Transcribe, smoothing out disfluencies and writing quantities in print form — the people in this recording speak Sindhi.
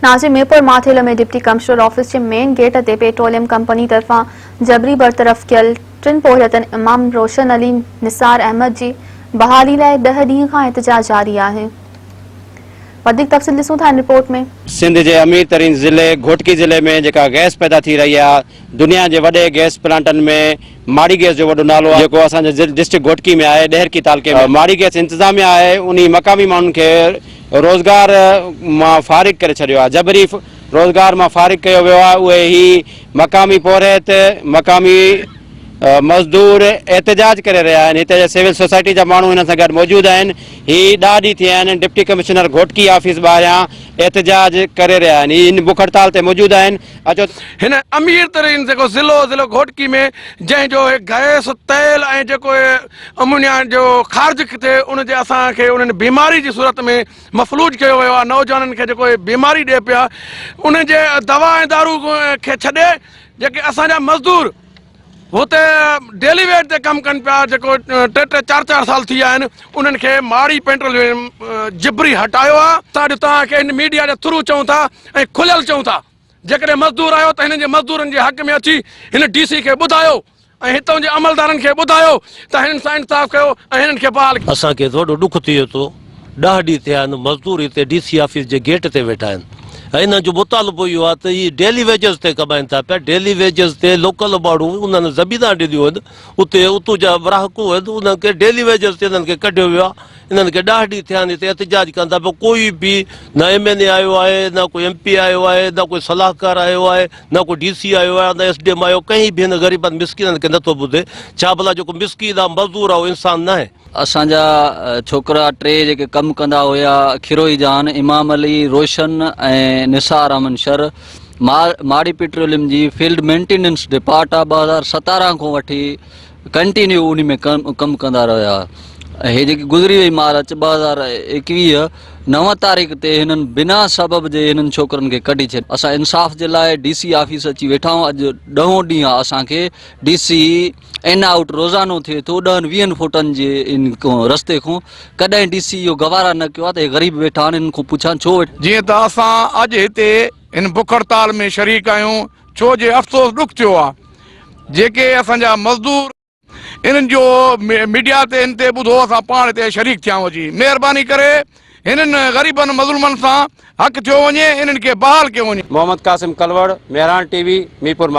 ناظرين Mirpur Mathelo ۾ deputy commissioner office جي مين گيٽ تي پيٽروليم ڪمپني طرفان جبري برطرف ڪيل ٽن پورهيتن امام روشن علي، نثار احمد جي بحالي لاء ڏهه ڏينهن کان احتجاج جاري آهي. وڌيڪ تفصيل ڏسون ٿا هن رپورٽ ۾. سنڌ جي امير ترين ضلعي گهوٽڪي ضلعي ۾ جيڪا گئس پيدا ٿي رهي آهي دنيا جي وڏي گئس پلانٽن ۾ ماڙي گئس جو وڏو نالو آهي جيڪو اسان جي ڊسٽرڪٽ گهوٽڪي ۾ آهي ڏهرڪي تعلقي ۾ ماڙي گئس انتظاميا آهي انهي مقامي ماڻهن کي روزگار مان فارغ ڪري ڇڏيو آهي جبري روزگار مان فارغ ڪيو ويو آهي اهي هي مقامي پورهيت مقامي مزدور احتجاج ڪري رهيا آهن هتي جا سول سوسائٽي جا ماڻهو هنن سان گڏ موجود آهن هي ڏهه ڏينهن ٿيا آهن ڊپٽي ڪمشنر گهوٽڪي آفيس ٻاهريان احتجاج ڪري رهيا آهن هي هن بک هڙتال تي موجود آهن اچو هن امير ترين جيڪو ضلعو ضلعو گهوٽڪي ۾ جنهن جو هي گئس تيل ۽ جيڪو هي امونيا جو خارج ٿئي ان جي اسان کي انهن بيماري جي صورت ۾ مفلوج ڪيو ويو آهي نوجوانن کي جيڪو هي بيماري ڏي پيا ان جي دوا ۽ دارو کي ڇڏي جيڪي اسان جا مزدور هتي ڊيلي ويج تي ڪم ڪن پيا جيڪو ٽي ٽي چار چار سال ٿي ويا آهن انهن کي ماڙي پينٽرول جبري هٽايو آهي اسان اڄ توهان کي هن ميڊيا جي ٿرو چئون ٿا ۽ کليل چئون ٿا جيڪڏهن مزدور آهيو ته هنن جي مزدورن جي حق ۾ اچي هن ڊي سي کي ٻڌايو ۽ هتان جي عملدارن کي ٻڌايو ته هنن سان انصاف ڪيو ۽ هنن کي بحال اسان کي وڏو ڏک ٿئي ٿو ڏهه ڏينهن ٿيا آهن مزدور هتي ڊي سي آفيس جي گيٽ تي ويٺا آهن ۽ انهن جو مطالبو اهو آهي ته هي ڊيلي ويجز تي ڪمائن ٿا پيا ڊيلي ويجز تي لوڪل ماڻهو انهن زمينان ڏنيون آهن اتي اتو جا رهاڪو آهن انهن کي ڊيلي ويجز تي انهن کي ڪڍيو ويو آهي انهن کي ڏهه ڏينهن ٿيا آهن هتي احتجاج ڪن ٿا پيا ڪوئي به نه ايم اين اي آيو آهي نه ڪوئي ايم پي آيو آهي نه ڪوئي صلاحڪار آيو آهي نه ڪو ڊي سي آيو آهي نه ايس ڊي ايم آيو ڪنهن به هن غريبن مسڪينن کي نٿو ٻڌي ڇا ڀلا جيڪو مسڪين آهي مزدور آهي اهو انسان ناهي. اسان جا ڇوڪرا ٽي جيڪي ڪم ڪندا هيا کروئي جان، امام علي، روشن ۽ نثار احمد شر ماڙي پيٽروليم جي فيلڊ مينٽيننس ڊپارٽ آ 2017 کان وٺي ڪنٽينيو انهي ۾ ڪم ڪندا رهيا هي جيڪي گذري وئي مارچ 2021 نو تاريخ تي هنن بنا سبب جي هنن ڇوڪرن کي ڪڍي ڇڏيو اسان انصاف جي لاء ڊي سي آفيس اچي ويٺا آهيون اڄ ڏهون ڏينهن آ اسان کي ڊي سي ان آئوٽ روزانو ٿئي ٿو ڏهن ويهن فوٽن جي ان رستي کان ڪڏهن ڊي سي اهو گوارا نه ڪيو آهي ته هي غريب ويٺا آهن انهن کان پڇان ڇو ويٺا جيئن ته اسان اڄ هتي هن بک هڙتال ۾ شريڪ آهيون ڇو جي افسوس ڏک ٿيو آهي جيڪي اسان جا مزدور انهن جو ميڊيا تي ان تي ٻڌو اسان پاڻ هتي شريڪ ٿيا آهيون اچي مهرباني ڪري هنن غريبن مظلومن سان حق ٿيو وڃي انهن کي بحال ڪيو وڃي. محمد قاسم ڪلوڙ، مهراڻ ٽي وي، ميرپور.